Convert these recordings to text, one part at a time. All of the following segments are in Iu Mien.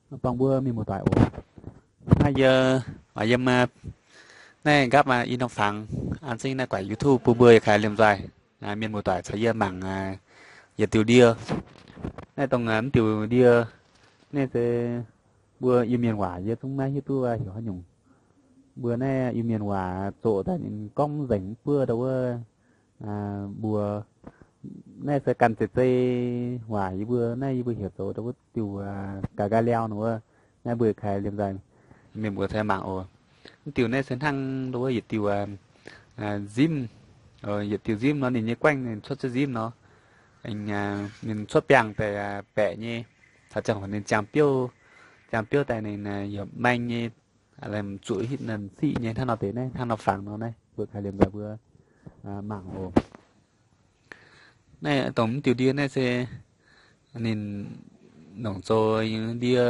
Buangh mbuo mienh muoz-doic oc. Naaiv yie, yiem naaiv nqapv i norm fangx an zengv naaiv guaix YouTube bun mbuo yietc kaaix liemh nzoih mienh muoz-doic caux yie mangc yietc diuh ndie. Naaiv dongh mv diuh ndie, naaiv se mbuo Iu-Mienh waac yie zungv maiv hiuv duqv heuc haaix nyungc. Mbuo naaiv Iu-Mienh waac zoqc daaih ninh gorngv mv nzengc mv buov ndau wuov mbuox. Naaiv se ganh zeiz zei waac yie mbuo naaiv yie mbuo heuc zoux ndau wuov diuh ga'nqaai liau nor wuov. Naaiv mbuo kaaix liemh nzoih mienh muoz-doic mangc oc. Mv diuh naaiv se hnangv ndau wuov yietc diuh nzimv, yietc diuh nzimv nor ninh nyei guaengv ninh cuotv ziex nzimv nor. Ninh cuotv biangh daaih baeqc nyei, caux ziangh hoc ninh ziangh biouv, ziangh biouv daaih ninh yaac maeng nyei, zuqc hitv siqv nyei hnangv nor deix naaiv, hnangv nor fangx nor naaiv mbuo kaaix liemh nzoih mbuo mangc oc. Naaiv dongh mv diuh ndie naaiv se ninh nongc zoux ndie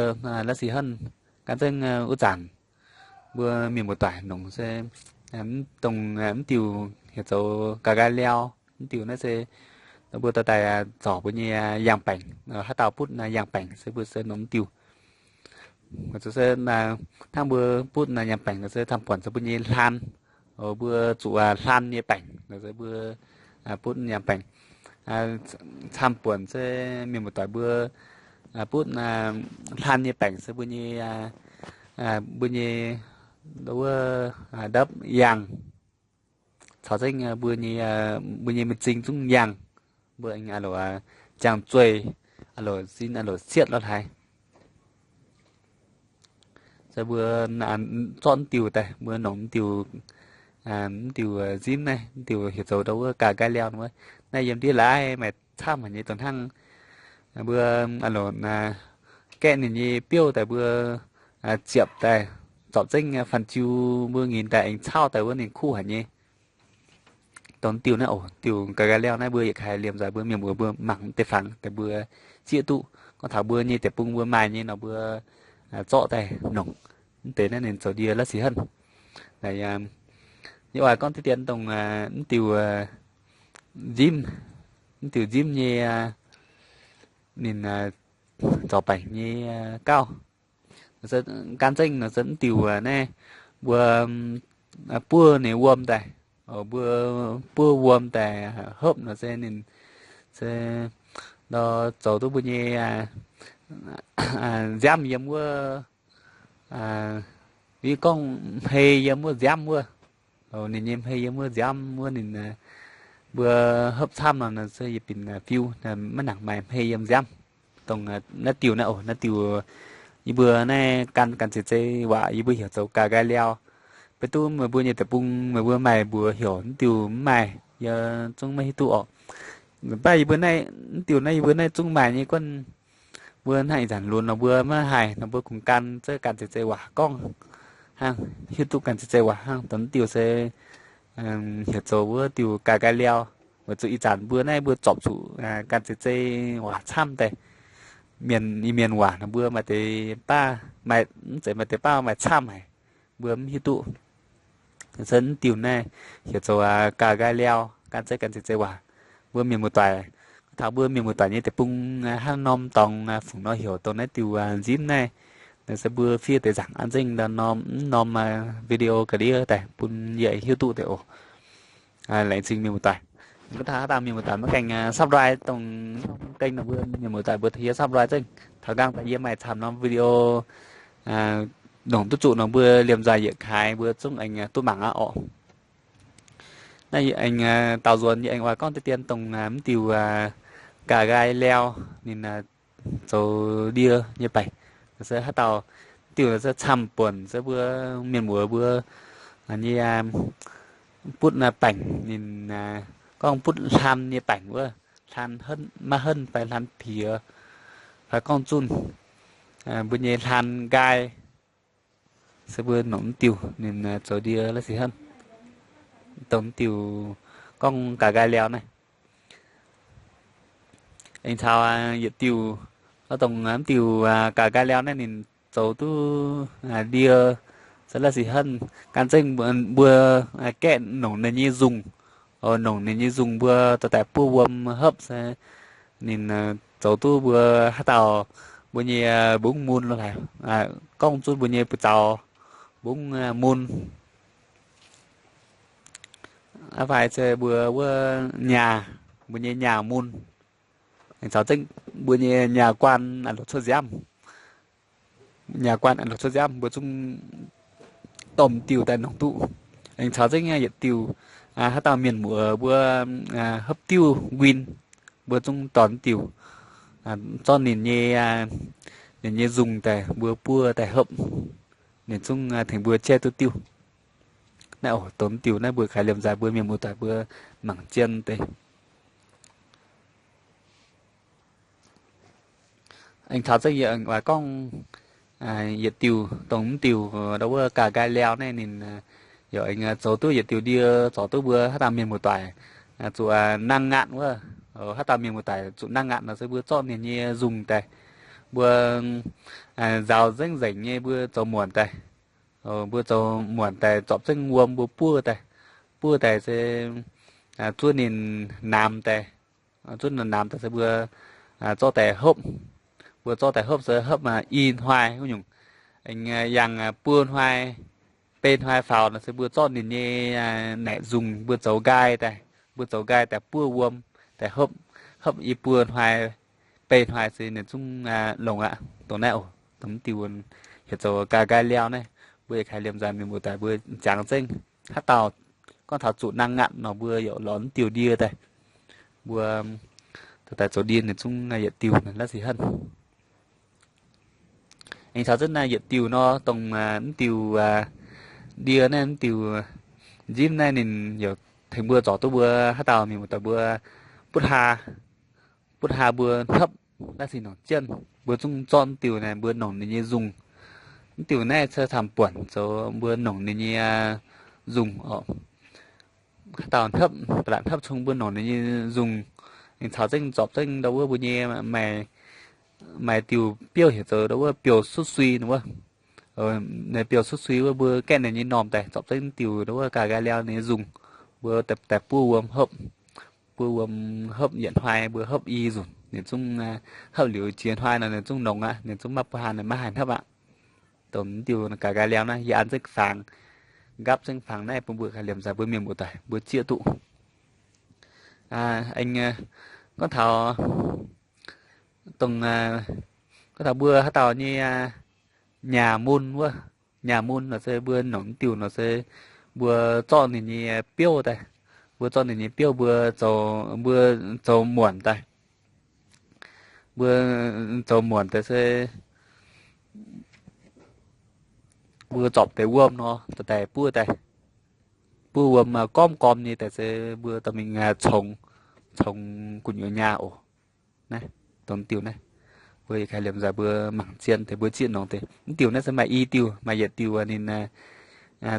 la'sic henv. Gan zengv wuov zanc mbuo mienh muoz-doic nongc se dongh mv diuh heuc zoux ga'nqaai liau. Mv diuh naaiv se mbuo dorh daaih zorc mbuo nyei yangh baengc, haaix dauh butv yangh baengc se mbuo se nongc mv diuh. Se hnangv mbuo butv yangh baengc se camv-buonc se mbuo nyei hlaan, mbuo zuqc hlaan nyei baengc se mbuo butv yangh baengc. Camv-buonc se mienh muoz-doic mbuo butv hlaan nyei baengc se mbuo nyei, mbuo nyei ndau wuov ndapv yangh, caux zengv mbuo nyei, mbuo nyei m'zing zungv yangh. Mbuo aengx a'loc ziangh zueih, a'loc sin, a'loc cietv lorh haaix. Se mbuo zorqv mv diuh daaih, mbuo nongc mv diuh, mv diuh nzimv naaiv, mv diuh heuc zoux ndau wuov ga'nqaai liau wuov. Naaiv yiem ndiev laaix maaih camv haic nyei, dongh hnangv mbuo a'loc gaeqv ninh nyei biouv daaih mbuo ziepc daaih, zorpc zengv fanh ziu mbuo nginx daaih aengx cauv daaih wuov ninh kuv haic nyei. Dongh diuh naaiv oc, diuh ga'nqaai liau naaiv mbuo yietc kaaix liemh nzoih mbuo mienh muoz mbuo mangc mv deix fangx daaih mbuo zieqv duqv. Gorngv taux mbuo nyei deic-bung mbuo maaih nyei nor mbuo zorqv daaih nongc. Mv deix naaiv ninh zoux ndie la'sic henv. Yie oix gorngv diqv dien dongh mv diuh nzimv, mv diuh nzimv nyei ninh zoux baengc nyei gauh. Gan zengv nor se mv diuh naaiv mbuo buov ninh wuom daaih, mbuo buov wuom daaih hopv nor se ninh se nor zoux duqv mbuo nyei nziaamv yiem wuov, yie gorngv hmei yiem wuov nziaamv wuov. Ninh nyei hmei yiem wuov nziaamv wuov ninh, mbuo hopv camv nor se yietc binc fiu, maiv nangc maaih hmei yiem nziaamv. Dongh naaiv diuh naaiv oc, naaiv diuh yie mbuo naaiv gan gan zeiz zei waac yie mbuo heuc zoux ga'nqaai liau. Beiv duqv meih mbuo nyei deic-bung meih mbuo maaih mbuox heuc mv diuh mv maaih, yie zungv maiv hiuv duqv orqc. Baac yie mbuo naaiv, mv diuh naaiv yie mbuo naaiv zungv maaih nyei guonv, mbuo hnangv ih zanc lunx nor mbuo maiv haih nor mbuo kungx gan zeiz gan zeiz zei waac gorngv hnangv, hiuv duqv gan zeiz zei waac hnangv. Dongh mv diuh se heuc zoux wuov diuh ga'nqaai liau. Weic zuqc ih zanc mbuo naaiv mbuo zorpc zuqc gan zeiz zei waac camv daaih. Mienh, Iu-Mienh waac nor mbuo maaih deix baav, mv zeiz maaih deix baav maaih camv haic, mbuo mv hiuv duqv. Se mv diuh naaiv heuc zoux ga'nqaai liau, gan zeiz gan zeiz zei waac. Mbuo mienh muoz-doic, taux mbuo mienh muoz-doic nyei deic-bung haaix norm dorngx fungc nor heuc dongh naaiv diuh nzimv naaiv, se mbuo fiev deix nzaangc an zengv norm mv norm video ga'ndiev daaih bun yie hiuv duqv deix oc. Laengz zingh mienh muoz-doic. Gorngv taux haaix dauh mienh muoz-doic maiv gaengh subscribe dongh kênh nor mbuo mienh muoz-doic mbuo tengx yie subscribe zengv. Taux nqaang daaih yie maaih camv norm video nongc duqv zuqc nor mbuo liemh nzoih yietc kaaix mbuo zungv aengx duqv mangc aqv orqc. Naaiv yie aengx daaux nzuonx yie aengx oix gorngv deix dien dongh mv diuh ga'nqaai liau ninh zoux ndie nyei baengc. Se haaix dauh mv diuh se camv-buonc se mbuo mienh muoz mbuo nyei butv baengc ninh gorngv butv hlan nyei baengc wuov, hlan maiv henv fai hlan piex fai gorngv zunh, mbuo nyei hlan nqaai. Se mbuo nongc mv diuh ninh zoux ndie la'sic henv. Dongh mv diuh gorngv ga'nqaai liau naaiv. Aengx caux yietc diuh, dongh mv diuh ga'nqaai liau naaiv ninh zoux duqv ndie se la'sic henv. Gan zengv mbuo gaeqv nongc ninh nyei nzungh, nongc ninh nyei nzungh mbuo dorh daaih buov wuom hopv se ninh zoux duqv mbuo haaix dauh mbuo nyei mbungv mun lo haic, gorngv zunv mbuo nyei buoz-zaux mbungv mun. Aa, fai se mbuo wuov nyaah, mbuo nyei nyaah mun. Aengx caux zengv mbuo nyei nyaah guaan aengx lorz cuotv nziaamv. Nyaah guaan aengx lorz cuotv nziaamv mbuo zungv domh diuh daaih nongc duqv. Aengx caux zengv yietc diuh, haaix dauh mienh muoz mbuo hopv diuh nquin, mbuo zungv dorh diuh, zorqv ninh nyei, ninh nyei nzungh daaih mbuo buov daaih hopv, ninh zungv tengx mbuo jaiv duqv diuh. Naaiv oc, dongh diuh naaiv mbuo kaaix liemh nzaaih mbuo mienh muoz-doic mbuo mangc zien deix. Aengx caux zengv yie oix gorngv yietc diuh, dongh mv diuh ndau wuov ga'nqaai liaau naaiv ninh yaac aengx zoux duqv yietc diuh ndie zorc duqv mbuo haaix dauh mienh muoz-doic zuqc nangh ngaatc wuov. Haaix dauh mienh muoz-doic zuqc nangh ngaatc nor se mbuo zorqv ninh nyei nzungh daaih, mbuo nzaaux nzengc nzengc nyei mbuo zoux muonc daaih. Mbuo zoux muonc daaih zorpc zengv wuom mbuo buov daaih. Buov daaih se zuov ninh naamx daaih. Zuov ninh naamx daaih se mbuo zorqv daaih hopv. Mbuo zorqv daaih hopv se hopv i hnoi wuov nyungc. Aengx yangh buo hnoi, beiv hnoi faaux nor se mbuo zorqv ninh nyei naaic nzungh mbuo zoux nqaai daaih. Mbuo zoux nqaai daaih buov wuom daaih hopv, hopv i buo hnoi, beiv hnoi se ninh zungv longx aqv. Dongh naaiv oc, dongh mv diuh heuc zoux ga'nqaai liaau naaiv, mbuo yietc kaaix liemh nzaaih mienh muoz-doic mbuo jangx zengv. Haaix dauh gorngv taux zuqc nangh ngaatc nor mbuo yaac lorz mv diuh ndie daaih. Mbuo daaih zoux ndie ninh zungv yietc diuh naaiv se hanh. Aengx caux zengv naaiv yietc diuh nor, dongh mv diuh ndie naaiv, mv diuh nzimv naaiv ninh yaac tengx mbuo zorc duqv mbuo haaix dauh mienh muoz-doic mbuo butv haa, butv haa mbuo hnopv naaiv se nongc jienv, mbuo zungv zorqv mv diuh naaiv mbuo nongc ninh nyei nzungh. Mv diuh naaiv se camv-buonc zoux mbuo nongc ninh nyei nzungh oc. Haaix dauh hnopv, ba'laqc hnopv cung mbuo nongc ninh nyei nzungh. Ninh caux zengv zorpc zengv ndau wuov mbuo nyei maaih, maaih diuh biouv heuc zoux ndau wuov biouv-sutv sui wuov. Biouv-sutv sui wuov mbuo gaeqv ninh nyei normh daaih zorpc zengv diuh ndau wuov ga'nqaai liaau ninh nyei nzungh. Mbuo daaih buov wuom hopv, buov wuom hopv yietc hnoi mbuo hopv i nzunc ninh zungv hopv liuz jiex hnoi nor ninh zungv nongc aqv, ninh zungv maiv buov haa, ninh maiv haih hnopv aqv. Dongh diuh ga'nqaai liaau naaiv yie an zengv fangx, nqaapv zengv fangx naaiv bun mbuo kaaix liemh nzaaih mbuo mienh muoz-doic mbuo zieqv duqv. Aengx gorngv taux dongh, gorngv taux mbuo haaix dauh nyei nyaah mun wuov, nyaah mun nor se mbuo nongc mv diuh nor se mbuo zorqv ninh nyei biouv daaih, mbuo zorqv ninh nyei biouv mbuo zoux, mbuo zoux muonc daaih. Mbuo zoux muonc daaih se mbuo zorpc deix wuom nor daaih buov daaih, buov wuom gormv gorm nyei daaih se mbuo dorh mingh congx, congx gu'nyuoz nyaah oc. Naaiv dongh diuh naaiv, mbuo yietc kaaix liemh nzaaih mbuo mangc zien deix mbuo zieqv nongc deix. Mv diuh naaiv se maaih i diuh, maaih yietc diuh ninh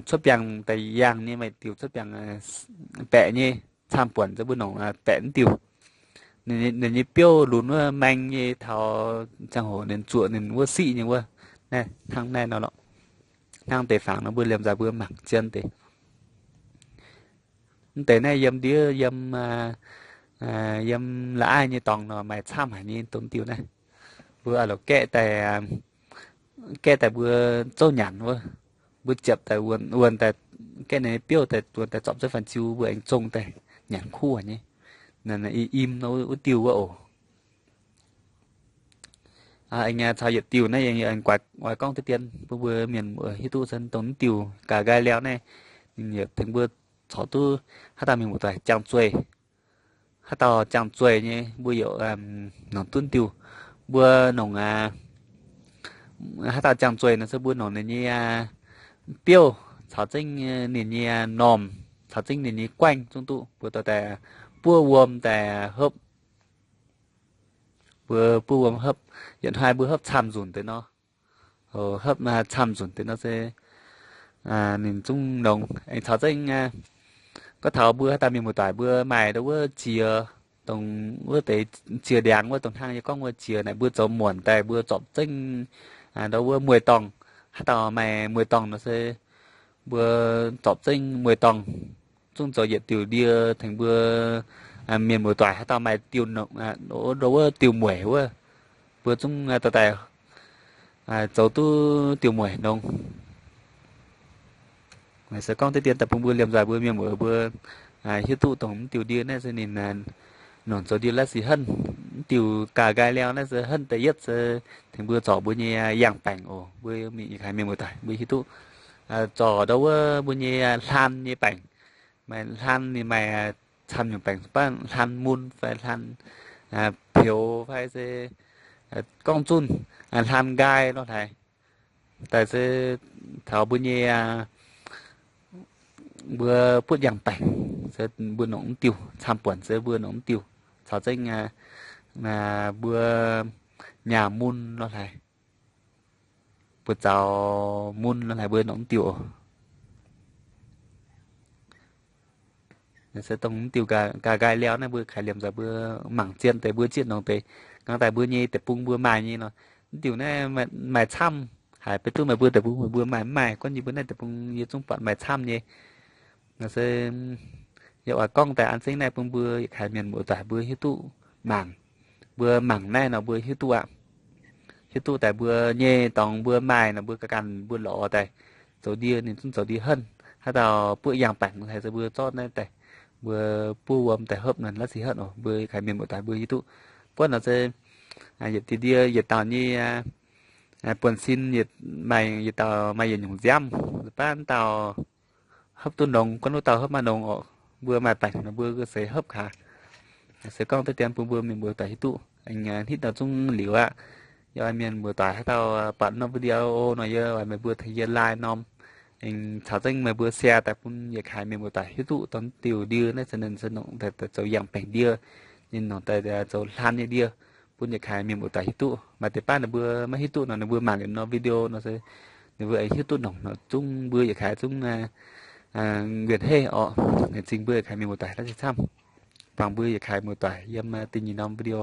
cuotv biangh daaih yangh nyei, maaih diuh cuotv biangh baeqc nyei, camv-buonc se mbuo nongc baeqc mv diuh. Ninh nyei biouv lunx wuov maeng nyei taux ziangh hoc ninh zuoqc ninh wuov siqv nyei wuov. Naaiv hnangv naaiv nor lorqc. Hnangv deix fangx nor mbuo liemh nzaaih mbuo mangc zien deix. Mv deix naaiv yiem ndiev yiem, yiem la'aiv nyei dorngx nor maaih camv haic nyei dongh diuh naaiv. Mbuo a'loc gaeqv daaih, gaeqv daaih mbuo zouv nyanc wuov, mbuo ziepc daaih wuonx, wuonx daaih gaeqv ninh biouv daaih wuonx daaih zorpc zouv fan ziu mbuo aengx zong daaih nyanc kuv haic nyei. I im nor wuov diuh wuov oc. Aengx caux yietc diuh naaiv aengx oix gorngv deix dien bun mbuo mienh hiuv duqv se dongh diuh ga'nqaai liaau naaiv, ninh yaac tengx mbuo corc duqv haaix dauh mienh muoz-doic jangx zueih. Haaix dauh jangx zueih nyei mbuo yaac nongc duqv diuh. Mbuo nongc, haaix dauh jangx zueih nor se mbuo nongc ninh nyei biouv caux zengv ninh nyei normh caux zengv ninh nyei guaengv zungv duqv, mbuo dorh daaih buov wuom daaih hopv. Mbuo buov wuom hopv, yietc hnoi mbuo hopv camv nzunc deix nor, hopv camv nzunc deix nor se ninh zungv longx. Aengx caux zengv gorngv taux mbuo haaix dauh mienh muoz-doic mbuo maaih ndau wuov jiex, dongh wuov deix jiex ndiangx wuov, dongh hnangv yie gorngv wuov jiex naaic mbuo zoux muonc daaih mbuo zorpc zengv ndau wuov mueiz-dorngh. Haaix dauh maaih mueiz-dorngh nor se mbuo zorpc zengv mueiz-dorngh, zungv zoux yietc diuh ndie tengx mbuo mienh muoz-doic. Haaix dauh maaih diuh, ndau wuov diuh mueic wuov, mbuo zungv dorh daaih zoux duqv diuh mueic nongx. Se gorngv deix dien daaih bun mbuo liemh nzoih mbuo mienh muoz mbuo hiuv duqv dongh mv diuh ndie naaiv se ninh nongc zoux ndie la'sic henv. Mv diuh ga'nqaai liaauh naaiv se henv da'yietv se tengx mbuo zorc mbuo nyei yangh baengc oc. Mbuo mingh yietc kaaix mienh muoz-doic mbuo hiuv duqv zorc ndau wuov mbuo nyei hlaan nyei baengc. Maaih hlaan ninh maaih camv nyungc baengc, baav hlaan mun fai hlaan peux fai se gorngv zunh, hlaan nqaai lorh hlaaix. Daaih se taux mbuo nyei mbuo butv yangh baengc se mbuo nongc mv diuh, camv buonc se mbuo nongc mv diuh, caux zengv mbuo nyaah mun lorh hlaaix, buoz-zaux mun lorh hlaaix mbuo nongc mv diuh oc. Se dongh mv diuh ga'nqaai liaauh naaiv mbuo kaaix liemh nzoih mbuo mangc zien deix mbuo zieqv nongc deix, nqa'haav daaih mbuo nyei deic-bung mbuo maaih nyei nor. Mv diuh naaiv maaih camv haic, beiv duqv meih mbuo deic-bung meih mbuo maaih mv maaih, gorngv yie mbuo naaiv deic-bung yie zungv buatc maaih camv nyei. Nor se yie oix gorngv daaih an zengv naaiv bun mbuo yietc kaaix mienh muoz-doic mbuo hiuv duqv mangc. Mbuo mangc naaiv nor mbuo hiuv duqv aqv. Hiuv duqv daaih mbuo nyei dorngx mbuo maaih nor mbuo ganh ganh mbuo lorz daaih zoux ndie ninh zungv zoux ndie henv. Haaix dauh butv yangh baengc haiz se mbuo zorqv naaiv daaih mbuo buov wuom daaih hopv nor la'sic henv oc. Mbuo yietc kaaix mienh muoz-doic mbuo hiuv duqv buonv nor se yietc diuh ndie yietc dauh nyei buonv-sin, maaih yietc dauh maaih yietc nyungc nziaamv, baav dauh hopv duqv nongx, gorngv wuov dauh hopv maiv nongx oc. Mbuo maaih baengc nor mbuo seix hopv gaax. Se gorngv deix dien bun mbuo mienh muoz-doic hiuv duqv aengx hnitv nor zungv liuz aqv. Yie oix mienh muoz-doic haaix dauh buatc norm video nor yie oix meih mbuo tengx yie like norm, aengx caux zengv meih mbuo share daaih bun yietc kaaix mienh muoz-doic hiuv duqv dongh diuh ndie naaiv se ninh se nongc daaih zoux yangh baengc ndie, ninh nongc daaih zoux hlaan nyei ndie, bun yietc kaaix mienh muoz-doic hiuv duqv. Maaih deix baav ninh mbuo maiv hiuv duqv nor ninh mbuo mangc liuz norm video nor se ninh mbuo aengx hiuv duqv nongc nor zungv mbuo yietc kaaix zungv nquin heh oc. Laengz zingh mbuo yietc kaaix mienh muoz-doic la'sic camv. Buangh mbuo yietc kaaix muoz-doic yiem da'nyeic norm video.